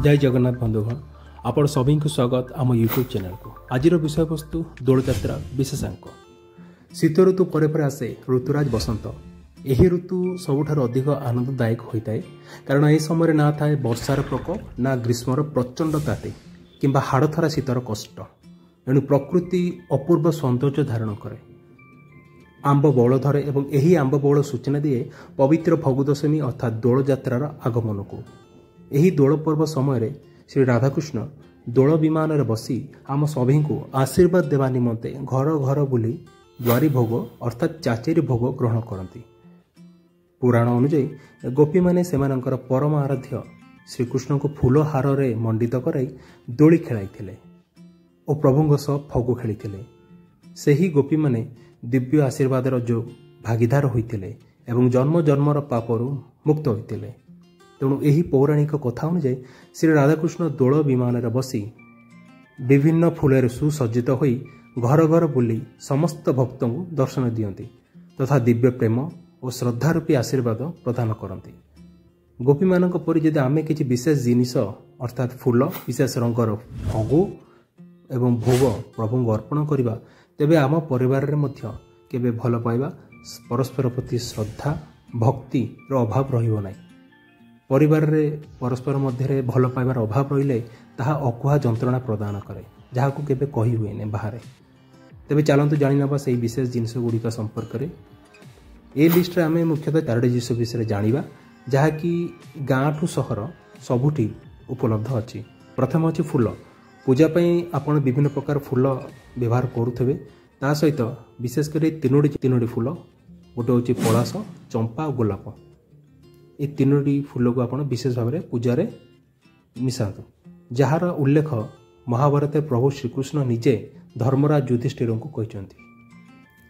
ଜୟ ଜଗନ୍ନାଥ ବନ୍ଧୁଗଣ, ଆପଣ ସଭିଙ୍କୁ ସ୍ୱାଗତ ଆମ ୟୁଟ୍ୟୁବ୍ ଚ୍ୟାନେଲକୁ। ଆଜିର ବିଷୟବସ୍ତୁ ଦୋଳଯାତ୍ରା ବିଶେଷାଙ୍କ। ଶୀତ ଋତୁ ପରେ ପରେ ଆସେ ଋତୁରାଜ ବସନ୍ତ। ଏହି ଋତୁ ସବୁଠାରୁ ଅଧିକ ଆନନ୍ଦଦାୟକ ହୋଇଥାଏ, କାରଣ ଏହି ସମୟରେ ନା ଥାଏ ବର୍ଷାର ପ୍ରକୋପ, ନା ଗ୍ରୀଷ୍ମର ପ୍ରଚଣ୍ଡ ତାତି କିମ୍ବା ହାଡ଼ଥରା ଶୀତର କଷ୍ଟ। ଏଣୁ ପ୍ରକୃତି ଅପୂର୍ବ ସୌନ୍ଦର୍ଯ୍ୟ ଧାରଣ କରେ। ଆମ୍ବ ବଉଳ ଧରେ ଏବଂ ଏହି ଆମ୍ବ ବଉଳ ସୂଚନା ଦିଏ ପବିତ୍ର ଫଗୁଦଶମୀ ଅର୍ଥାତ୍ ଦୋଳଯାତ୍ରାର ଆଗମନକୁ। ଏହି ଦୋଳ ପର୍ବ ସମୟରେ ଶ୍ରୀ ରାଧାକୃଷ୍ଣ ଦୋଳ ବିମାନରେ ବସି ଆମ ସଭିଙ୍କୁ ଆଶୀର୍ବାଦ ଦେବା ନିମନ୍ତେ ଘର ଘର ବୁଲି ଦ୍ୱାରୀ ଭୋଗ ଅର୍ଥାତ୍ ଚାଚେରୀ ଭୋଗ ଗ୍ରହଣ କରନ୍ତି। ପୁରାଣ ଅନୁଯାୟୀ ଗୋପୀମାନେ ସେମାନଙ୍କର ପରମ ଆରାଧ୍ୟ ଶ୍ରୀକୃଷ୍ଣଙ୍କୁ ଫୁଲ ହାରରେ ମଣ୍ଡିତ କରାଇ ଦୋଳି ଖେଳାଇଥିଲେ ଓ ପ୍ରଭୁଙ୍କ ସହ ଫଗୁ ଖେଳିଥିଲେ। ସେହି ଗୋପୀମାନେ ଦିବ୍ୟ ଆଶୀର୍ବାଦର ଯୋଉ ଭାଗିଦାର ହୋଇଥିଲେ ଏବଂ ଜନ୍ମ ଜନ୍ମର ପାପରୁ ମୁକ୍ତ ହୋଇଥିଲେ। ତେଣୁ ଏହି ପୌରାଣିକ କଥା ଅନୁଯାୟୀ ଶ୍ରୀ ରାଧାକୃଷ୍ଣ ଦୋଳ ବିମାନରେ ବସି ବିଭିନ୍ନ ଫୁଲରେ ସୁସଜ୍ଜିତ ହୋଇ ଘର ଘର ବୁଲି ସମସ୍ତ ଭକ୍ତଙ୍କୁ ଦର୍ଶନ ଦିଅନ୍ତି ତଥା ଦିବ୍ୟ ପ୍ରେମ ଓ ଶ୍ରଦ୍ଧାରୂପୀ ଆଶୀର୍ବାଦ ପ୍ରଦାନ କରନ୍ତି। ଗୋପୀମାନଙ୍କ ପରି ଯଦି ଆମେ କିଛି ବିଶେଷ ଜିନିଷ ଅର୍ଥାତ୍ ଫୁଲ, ବିଶେଷ ରଙ୍ଗର ଫଗୁ ଏବଂ ଭୋଗ ପ୍ରଭୁଙ୍କୁ ଅର୍ପଣ କରିବା, ତେବେ ଆମ ପରିବାରରେ ମଧ୍ୟ କେବେ ଭଲ ପାଇବା, ପରସ୍ପର ପ୍ରତି ଶ୍ରଦ୍ଧା, ଭକ୍ତିର ଅଭାବ ରହିବ ନାହିଁ। ପରିବାରରେ ପରସ୍ପର ମଧ୍ୟରେ ଭଲ ପାଇବାର ଅଭାବ ରହିଲେ ତାହା ଅକୁହା ଯନ୍ତ୍ରଣା ପ୍ରଦାନ କରେ, ଯାହାକୁ କେବେ କହି ହୁଏନି ବାହାରେ। ତେବେ ଚାଲନ୍ତୁ ଜାଣିନେବା ସେହି ବିଶେଷ ଜିନିଷ ଗୁଡ଼ିକ ସମ୍ପର୍କରେ। ଏ ଲିଷ୍ଟରେ ଆମେ ମୁଖ୍ୟତଃ ଚାରୋଟି ଜିନିଷ ବିଷୟରେ ଜାଣିବା, ଯାହାକି ଗାଁଠୁ ସହର ସବୁଠି ଉପଲବ୍ଧ ଅଛି। ପ୍ରଥମ ଅଛି ଫୁଲ। ପୂଜା ପାଇଁ ଆପଣ ବିଭିନ୍ନ ପ୍ରକାର ଫୁଲ ବ୍ୟବହାର କରୁଥିବେ, ତା ସହିତ ବିଶେଷ କରି ତିନୋଟି ଫୁଲ, ଗୋଟେ ହେଉଛି ପଳାଶ, ଚମ୍ପା ଆଉ ଗୋଲାପ। ଏ ତିନୋଟି ଫୁଲକୁ ଆପଣ ବିଶେଷ ଭାବରେ ପୂଜାରେ ମିଶାନ୍ତୁ, ଯାହାର ଉଲ୍ଲେଖ ମହାଭାରତରେ ପ୍ରଭୁ ଶ୍ରୀକୃଷ୍ଣ ନିଜେ ଧର୍ମରାଜ ଯୁଧିଷ୍ଠିରଙ୍କୁ କହିଛନ୍ତି।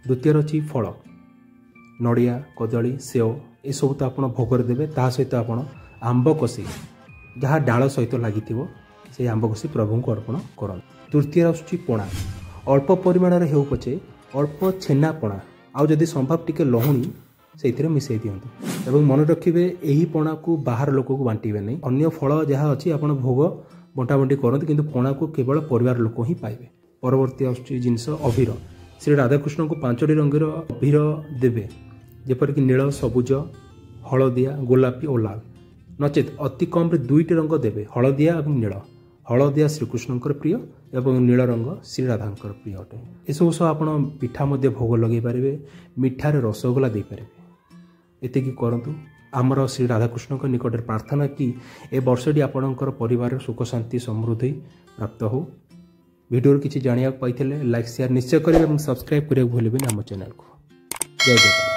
ଦ୍ୱିତୀୟରେ ଅଛି ଫଳ। ନଡ଼ିଆ, କଦଳୀ, ସେଓ ଏସବୁ ତ ଆପଣ ଭୋଗରେ ଦେବେ। ତା ସହିତ ଆପଣ ଆମ୍ବ କଷି, ଯାହା ଡାଳ ସହିତ ଲାଗିଥିବ, ସେଇ ଆମ୍ବ କଷି ପ୍ରଭୁଙ୍କୁ ଅର୍ପଣ କରନ୍ତୁ। ତୃତୀୟରେ ଆସୁଛି ପଣା। ଅଳ୍ପ ପରିମାଣରେ ହେଉ ପଛେ ଅଳ୍ପ ଛେନା ପଣା, ଆଉ ଯଦି ସମ୍ଭବ ଟିକେ ଲହୁଣୀ ସେଇଥିରେ ମିଶାଇ ଦିଅନ୍ତୁ। ଏବଂ ମନେ ରଖିବେ, ଏହି ପଣାକୁ ବାହାର ଲୋକକୁ ବାଣ୍ଟିବେ ନାହିଁ। ଅନ୍ୟ ଫଳ ଯାହା ଅଛି ଆପଣ ଭୋଗ ବଣ୍ଟାବଣ୍ଟି କରନ୍ତୁ, କିନ୍ତୁ ପଣାକୁ କେବଳ ପରିବାର ଲୋକ ହିଁ ପାଇବେ। ପରବର୍ତ୍ତୀ ଆସୁଛି ଜିନିଷ ଅଭିର। ଶ୍ରୀ ରାଧାକୃଷ୍ଣଙ୍କୁ 5ଟି ରଙ୍ଗର ଅଭିର ଦେବେ, ଯେପରିକି ନୀଳ, ସବୁଜ, ହଳଦିଆ, ଗୋଲାପୀ ଓ ଲାଲ। ନଚେତ୍ ଅତି କମ୍ରେ 2ଟି ରଙ୍ଗ ଦେବେ, ହଳଦିଆ ଏବଂ ନୀଳ। ହଳଦିଆ ଶ୍ରୀକୃଷ୍ଣଙ୍କର ପ୍ରିୟ ଏବଂ ନୀଳ ରଙ୍ଗ ଶ୍ରୀ ରାଧାଙ୍କର ପ୍ରିୟ ଅଟେ। ଏସବୁ ସହ ଆପଣ ପିଠା ମଧ୍ୟ ଭୋଗ ଲଗାଇ ପାରିବେ, ମିଠାରେ ରସଗୋଲା ଦେଇପାରିବେ। ଏତିକି କରନ୍ତୁ। ଆମର ଶ୍ରୀ ରାଧାକୃଷ୍ଣଙ୍କ ନିକଟରେ ପ୍ରାର୍ଥନା କି ଏ ବର୍ଷଟି ଆପଣଙ୍କର ପରିବାରର ସୁଖ, ଶାନ୍ତି, ସମୃଦ୍ଧି ପ୍ରାପ୍ତ ହେଉ। ଭିଡ଼ିଓରୁ କିଛି ଜାଣିବାକୁ ପାଇଥିଲେ ଲାଇକ୍, ସେୟାର ନିଶ୍ଚୟ କରିବେ ଏବଂ ସବସ୍କ୍ରାଇବ୍ କରିବାକୁ ଭୁଲିବେନି ଆମ ଚ୍ୟାନେଲକୁ। ଜୟ ଜଗନ୍ନାଥ।